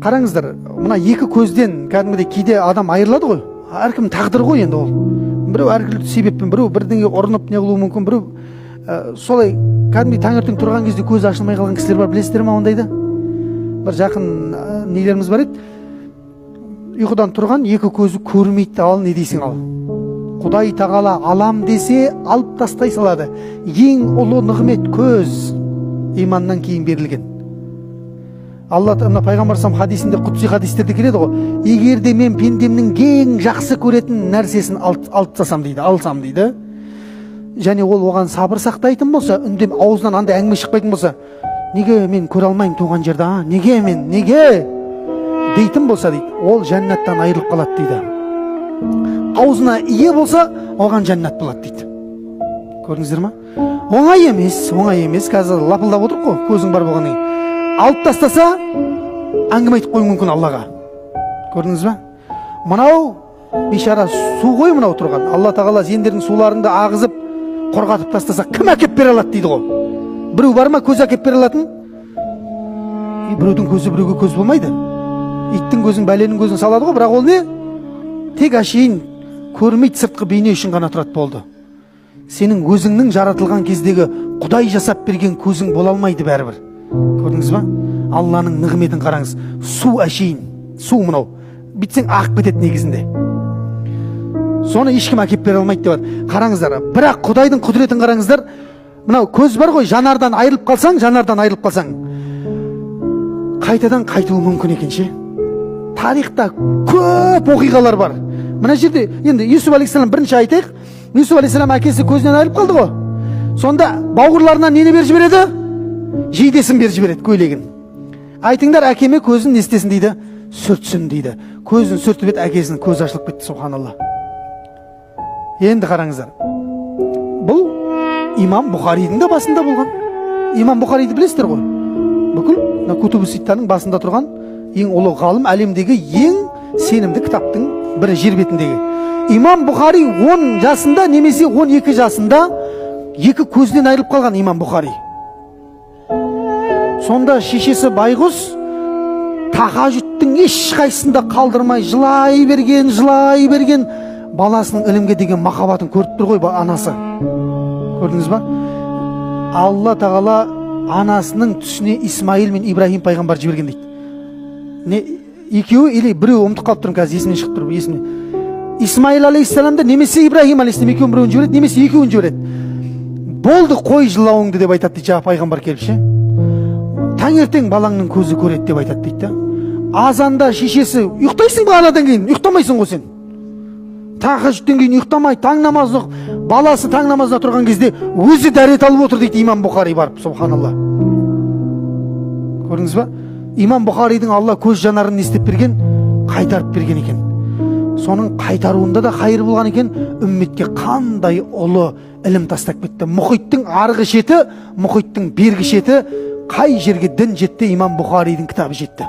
Қараңыздар, мына екі көзден кәдімгідей кейде адам айырылады ғой. Әркім тағдыры ғой енді ол. Біреу әртүрлі себеппен, біреу бірдеңе ұрынып не қылуы мүмкін, біреу солай кәдімгідей таңертең тұрған кезде көзі ашылмай қалған кісілер бар, білесіздер ме ондайды? Бір жақын нелеріміз бар еді. Ұйқыдан тұрған екі көзі көрмейді, ал не дейсің ал? Құдай тағала алам десе алып тастай салады. Ең ұлы нығмет көз, иманнан кейін берілген. Алла мына пайғамбар хадисінде, құдси хадистерде келеді ғой. Егер де мен пендемнің ең жақсы көретін нәрсесін алып тастасам дейді, алсам дейді. Және ол оған сабыр сақтайтын болса, үндем аузынан андай әңгіме шықпайтын болса, неге мен көре алмаймын туған жерді, а? Неге мен, неге дейтін болса дейді, ол жәннаттан айырылып қалады дейді. Аузына ие болса, оған жәннат болады дейді. Көрдіңіздер ма? Оңай емес, оңай емес. Қазір лапылдап отырық қой, көзің бар болғаннан кейін. Алып тастаса, әңгіме айтып қоюы мүмкін Аллаға. Көрдіңіз ба? Мынау бейшара су ғой мынау тұрған. Алла тағала сендердің суларыңды ағызып, құрғатып тастаса, кім әкеп бере алады дейді ғой. Біреу бар ма көз әкеп бере алатын? Біреудің көзі біреуге көз болмайды. Иттің көзін, бәленің көзін салады ғой, бірақ ол не? Тек әшейін көрмейді, сыртқы бейне үшін ғана тұрады болды. Сенің өзіңнің жаратылған кездегі Құдай жасап берген көзің бола алмайды бәрібір. Көрдіңіз ба? Алланың нығметін қараңыз. Су әшейін, су мынау. Бүйтсең ағып кетеді негізінде. Соны ешкім әкеп бере алмайды деп жатыр. Қараңыздар, бірақ Құдайдың құдіретін қараңыздар. Мынау көз бар ғой, жанардан айырылып қалсаң, жанардан айырылып қалсаң, қайтадан қайтуы мүмкін екен ше. Тарихта көп оқиғалар бар. Мына жерде енді Юсуф алейхиссалам бірінші айтайық. Юсуф алейхиссалам әкесі көзінен айырылып қалды ғой. Сонда бауырларына нені беріп жібереді? Жейдесін беріп жібереді, көйлегін. Айтыңдар, әкеме көзін не істесін дейді? Сүртсін дейді. Көзін сүртіп еді, әкесінің көзі ашылып кетті, субханалла. Енді қараңыздар. Бұл Имам Бұхаридің де басында болған. Имам Бұхариді білесіздер ғой. Бүкіл мына Кутубу Ситтаның басында тұрған ең ұлы ғалым, әлемдегі ең сенімді кітаптың бірі жер бетіндегі. Имам Бұхари 10 жасында немесе 12 жасында екі көзінен айырылып қалған Имам Бұхари. Сонда шешесі байғұс тахажүдтің ешқайсысында қалдырмай жылай берген, жылай берген, баласының ілімге деген махаббатын көріп тұр ғой анасы. Көрдіңіз ба? Алла тағала анасының түсіне Исмаил мен Ибраһим пайғамбар жіберген дейді. Не екеуі или біреуі, ұмытып қалып тұрмын қазір, есімнен шығып тұр, есімнен. Исмаил алейхиссаламды немесе Ибраһим алейхиссалам екеуінің біреуін жібереді, немесе екеуін жібереді. Болды, қой жылауыңды деп айтады дейді жаңа пайғамбар келіп ше. Таңертең балаңның көзі көреді деп айтады дейді да. Азанда шешесі, ұйықтайсың ба анадан кейін? Ұйықтамайсың ғой сен. Тахажжудтен кейін ұйықтамай, таң намазын оқып, баласы таң намазына тұрған кезде өзі дәрет алып отыр дейді Имам Бұхари барып, субханалла. Көрдіңіз ба? Имам Бұхаридің Алла көз жанарын не істеп берген? Қайтарып берген екен. Соның қайтаруында да қайыр болған екен. Үмметке қандай ұлы ілім тастап кетті. Мұхиттың арғы шеті, мұхиттың бергі шеті, қай жерге дін жетті, Имам Бұхаридің кітабы жетті.